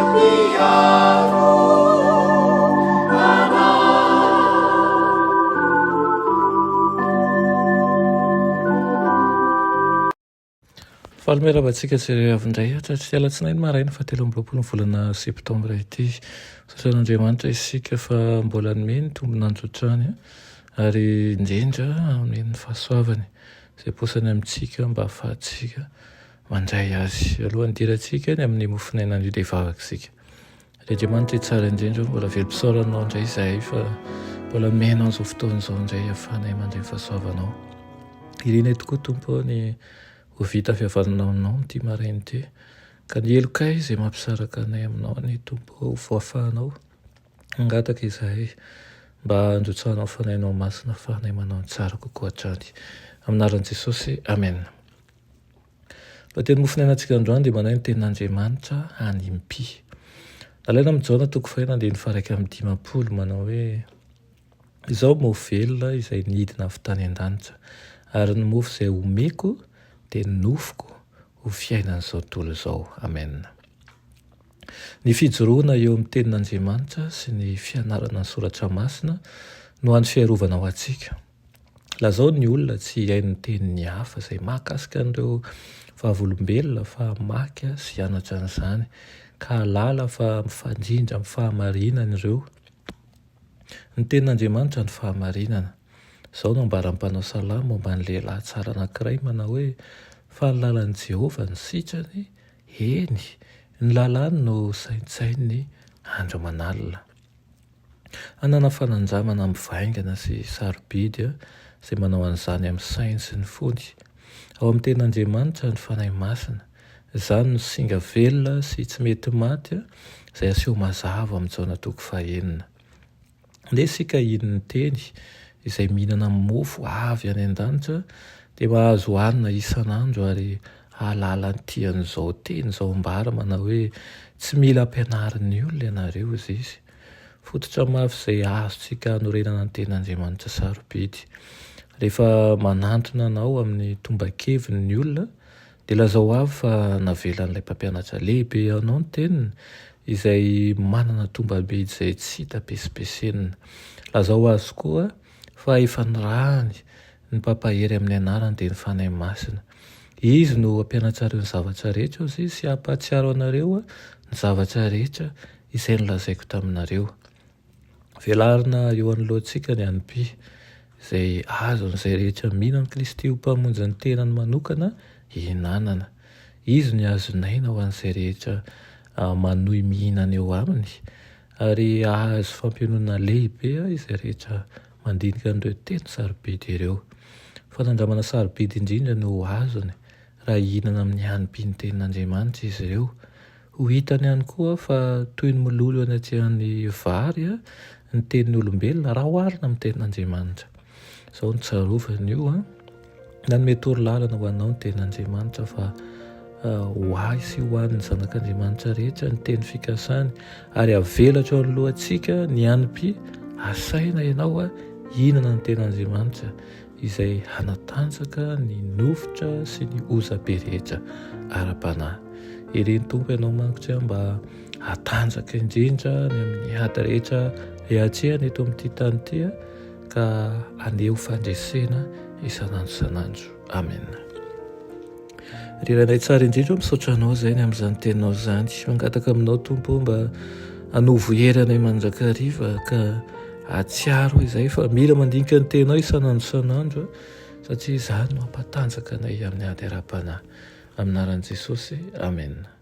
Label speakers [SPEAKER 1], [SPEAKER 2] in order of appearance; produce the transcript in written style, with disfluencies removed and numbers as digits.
[SPEAKER 1] mpiaro anay.
[SPEAKER 2] Faly miarahaba antsika tsirairay avy indray hatratr'ity alatsinainy maraina fahatelo amby 20 ny volana septambra ity. Misaotra an'Andriamanitra isika fa mbola nomeny tombon'andro hatrany ary indrindra nomeny ny fahasoavany izay posany amintsika mba hahafahantsika mandray azy. Alohan'ny hidirantsika ny amin'ny mofon'aina anio dia hivavaka isika. Ry Andriamanitra tsara indrindra, mbola velom-pisaorana Anao indray izahay fa mbola nomenao izao fotoana izao indray hahafahanay mandray ny fahasoavanao. Irinay tokoa Tompo ô ny ho vita fihavanana aminao amin'ity maraina ity, ka ny helokay izay mampisaraka anay aminao anie Tompo ô ho voafahanao. Mangataka izahay mba handrotsahanao Fanahinao Masina hahafahanay manao ny tsara kokoa hatrany. Amin'ny anaran'i Jesosy, Amena. Lohateny mofonainantsika androany dia manao ny tenin'Andriamanitra hanimpi. Nalaina amin'i Jaona toko fahenina andininy faha-51 manao hoe Izaho mofo velona izay nidina avy tany an-danitra, ary ny mofo izay omeko dia nofoko ho fiainan'izao tontolo izao. Amena. Ny fijoroana eo amin'ny tenin'Andriamanitra sy ny fianarana ny soratra masina no hany fiarovana ho antsika. Lazao ny olona tsy hihaino ny tenin'ny hafa izay mahakasika an'ireo Vavolombelona fa hamaky sy hianatra an'izany, ka hahalala fa mifandrindra amin'ny fahamarinana ireo. Ny Tenin'Andriamanitra no fahamarinana. Izao no ambaran'ny mpanao salamo momba ny lehilahy tsara anankiray manao hoe, Fa ny lalan'i Jehovah no sitrany, eny, ny lalàny no saintsaininy andro aman'alina. Hanana fanandramana mivaingana sy sarobidy izay manao an'izany amin'ny sainy sy ny fony. Ao amin'ny Tenin'Andriamanitra ny Fanahy Masina. Izany no singa velona sy tsy mety maty izay aseho mazava ao amin'ny Jaona toko fahenina. Andeha isika hino ny Teny, izay mihinana mofo avy any an-danitra dia mahazo hanina isan'andro ary hahalala ny tian'izao teny izao ambara manao hoe tsy mila ampianarin'ny olona ianareo hozy izy. Fototra mafy izay azontsika hanorenana ny tenin'Andriamanitra sarobidy. Rehefa manantona anao amin'ny tomban-keviny ny olona dia lazao avy fa navelan'ilay mpampianatra lehibe anao ny teniny izay manana tombam-bidy izay tsy hita pesipesenina. Lazao azy koa fa efa nirahany ny mpampahery amin'ny anarany dia ny Fanahy Masina. Izy no hampianatrareo ny zavatra rehetra, hozy izy, sy hampahatsiaro anareo ny zavatra rehetra izay nolazaiko taminareo. Velarina eo anoloantsika ny hanim-py, izay azon'izay rehetra mino an'i Kristy ho Mpamonjy ny tenany manokana hihinanana. Izy no hazon'aina ho an'izay rehetra manohy mihinana eo aminy, ary hahazo fampiononana lehibe izay rehetra mandinika an'ireo teny sarobidy ireo. Fanandramana sarobidy indrindra no ho azony raha hihinana amin'ny hanim-py ny Tenin'Andriamanitra izy ireo. Ho hitany ihany koa fa toy ny mololo eo anatrehan'ny vary ny tenin'ny olombelona raha oharina amin'ny Tenin'Andriamanitra. Izao no tsarovana io an. Nanome torolalana ho anao ny tenin'Andriamanitra fa ho ahy sy ho an'ny zanak'Andriamanitra rehetra ny teny fikasany ary avelatra eo anoloantsika ny hanim-py asaina ianao hihinana ny tenin'Andriamanitra izay hanatanjaka ny nofotra sy ny hozabe rehetra ara-panahy. Irin'ny Tompo ianao manko tsy mba hatanjaka indrindra ny amin'ny ady rehetra hiatrehana eto amin'ity tany ity ka haneho fandresena isan'andro isan'andro. Amena. Ry Rainay tsara indrindra, misaotra anao izay ny amin'izany teninao izany. Mangataka aminao Tompo mba hanovo hery anay mandrakariva ka hahatsiaro izay fa mila mandinika ny teninao isan'andro isan'andro satria izany no hampatanjaka anay amin'ny ady ara-panahy. Amin'ny anaran'i Jesosy. Amena.